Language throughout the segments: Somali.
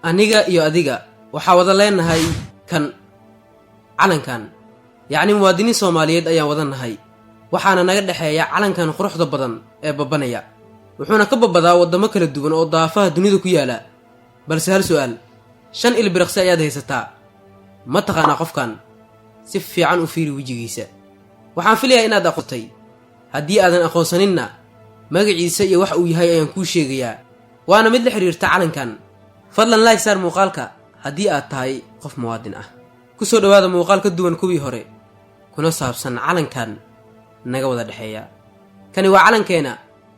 Aniga iyo adiga waxaa wada leenahay kan calankan, yacni muwaadiniin Soomaaliyeed ayaan wada nahay. Waxaana naga dhexeeya calankan quruxda badan ee babanaya, wuxuuna ka babadaa waddamo kala duwan oo daafaha dunida ku yaala. Balse hal su'aal, 5 ilbiriqsi ayaad haysataa. Ma taqaanaa qofkan? Si fiican u fiiri wejigiisa. Waxaan filayaa inaad aqootay. Haddii aadan aqoonsaninna, magaciisa iyo wax uu yahay ayaan kuu sheegayaa, waana mid la xidhiirta calankan. Fadlan like saar muuqaalka haddii aad tahay qof muwaadin ah. Ku soo dhowaada muuqaal ka duwan kuwii hore, kuna saabsan calankan naga wada dhexeeya. Kani waa calankeena,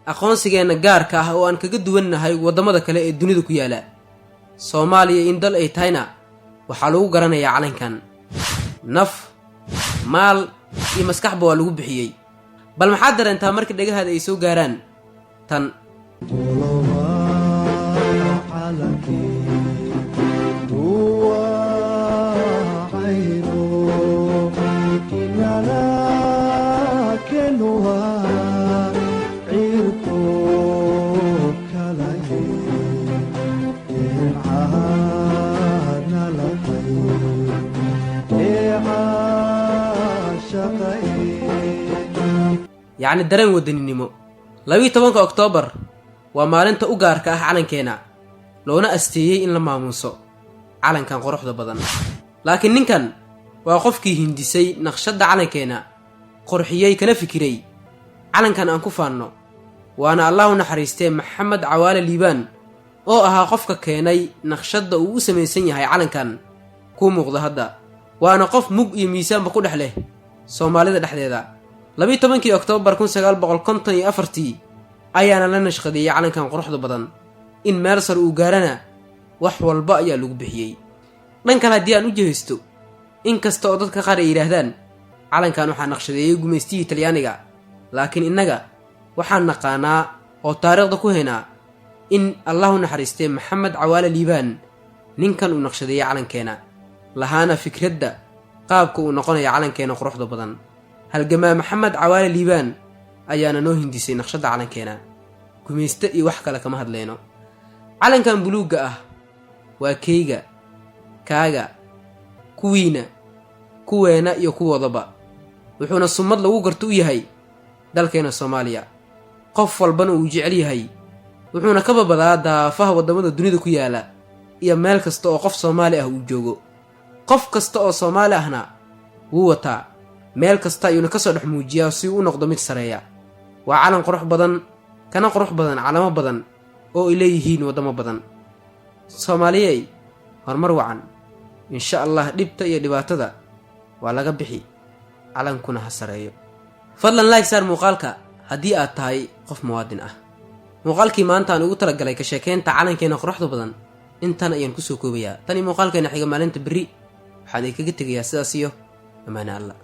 aqoonsigeenna gaarka ah oo aan kaga duwannahay waddamada kale ee dunida ku yaala. Soomaaliya in dal ay tahayna waxaa lagu garanayaa calankan. Naf, maal iyo maskaxba waa lagu bixiyey. Bal maxaad dareentaa marka dhagahaada ay soo gaaraan tan? Yacni dareen wadaninimo. 12-ka Oktoobar waa maalinta u gaarka ah calankeena, loona asteeyey in la maamuuso calankan quruxda badan. Laakiin ninkan waa qofkii hindisay naqshadda calankeena, qurxiyey, kana fikiray calankan aan ku faanno. Waana Allah u naxariistee Maxamed Cawaale Liibaan, oo ahaa qofka keenay naqshadda uu u samaysan yahay calankan kuu muuqda hadda. Waana qof mug iyo miisaanba ku dhex leh Soomaalida dhexdeeda. 12-kii Oktoobar 1954-tii ayaana la nashqadeeyey calankan quruxda badan. In meel sar uu gaarana wax walba ayaa lagu bixiyey. Dhan kale haddii aan u jihaysto, in kasta oo dadka qaar ay yidhaahdaan calankan waxaa naqshadeeyey gumaystihii Talyaaniga, laakiin innaga waxaan naqaanaa oo taariikhda ku haynaa in Allah u naxariistay Maxamed Cawaale Liibaan ninkan uu naqshadeeyey calankeena, lahaana fikradda qaabka uu noqonaya calankeena quruxda badan. Halgamaa Maxamed Cawaale Liibaan ayaana noo hindisay naqshadda calankeena. Gumayste iyo wax kale kama hadlayno. Calankan buluugga ah waa keyga, kaaga, kuwiina, kuweena iyo kuwoodaba, wuxuuna sumad lagu garto u yahay dalkeena Soomaaliya, qof walbana uu jecel yahay. Wuxuuna ka babadaa daafaha waddamada dunida ku yaala iyo meel kasta oo qof Soomaali ah uu joogo. Qof kasta oo Soomaali ahna wuu wataa, meel kasta ayuuna ka soo dhex muujiyaa si uu u noqdo mid sareeya. Waa calan qurux badan, kana qurux badan calamo badan oo ay leeyihiin waddamo badan. Soomaaliyey, horumar wacan insha Allah. Dhibta iyo dhibaatada waa laga bixi, calankuna ha sareeyo. Fadlan like saar muuqaalka haddii aad tahay qof muwaadin ah. Muuqaalkii maanta aan ugu talagalay ka sheekeynta calankeena quruxda badan intan ayaan kusoo koobayaa. Tan iyo muuqaalkeena xiga maalinta berri, waxaan idinkaga tegayaa sidaas iyo ammaane Allah.